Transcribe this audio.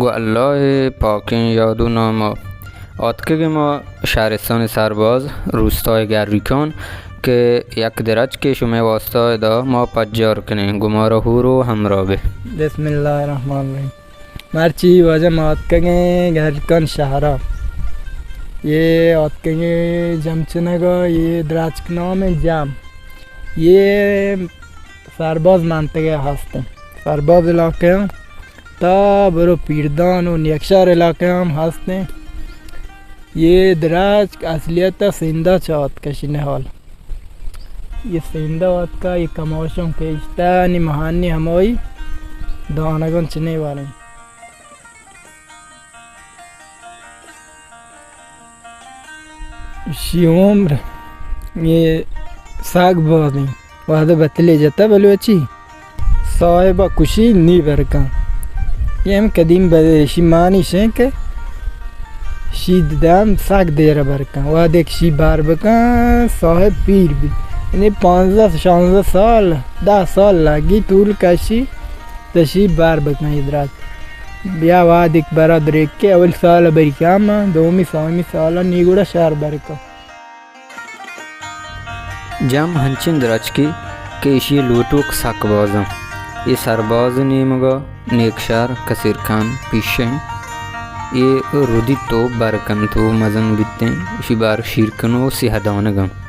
گوں اللہ ءِ پاکیں یاد ءُ نام ءَ۔ آتکگیں ما شہرستان سرباز، روستائے گریکان کہ یک درچکے شمئے واسطہ ادا ما پجار کنیں، گوں مارا ہور ءُ ہمراہ بے۔ بسم اللہ الرحمن الرحیم۔ مرچی واجہ ما آتکگیں گریکان شہرا۔ یہ آتکگیں جم چنگا، یہ درچک نام ہے جم۔ یہ سرباز منطقہ ہستیں۔ سرباز علاقہ تا برو پیردان ءُ نیکشہر علاقہ ہم ہستیں۔ یہ درچک اصلیت سندھا چہ آتکہ، شی نہال۔ یہ سندھا آتکہ، یہ کماشوں کشتہ، نی مہانی ہمائی دانگان چنے والیں۔ شی عمر یہ ساگ بازیں۔ وہدے بتلے جتا بلوچی۔ صاحبہ کشی نی برکاں۔ یہ ہم قدیم بدے، شی معنی شیں کہ شی دم سک دیر برکاں۔ وہدے کہ شی بار بکاں، صاحب پیر بی۔ یعنی پانزدہ، شانزدہ سال، دہ سال لگی طول کشی، تو شی بار بکاں ادراک۔ بیا وہدے کہ برا دریکے اول سال بری کام، دومی سومی سال نی گڑا شہر برکاں۔ جم ہنچیں درچکے کہ ایشی لوٹوک سک بازاں۔ اے سرباز نیمگا نیکشہر، کسیرکان، پیشن، اے ردی تو بر کنت ءُ مزن بیتیں، ایشی بار شیرکن ءُ سیاہ دانگاں۔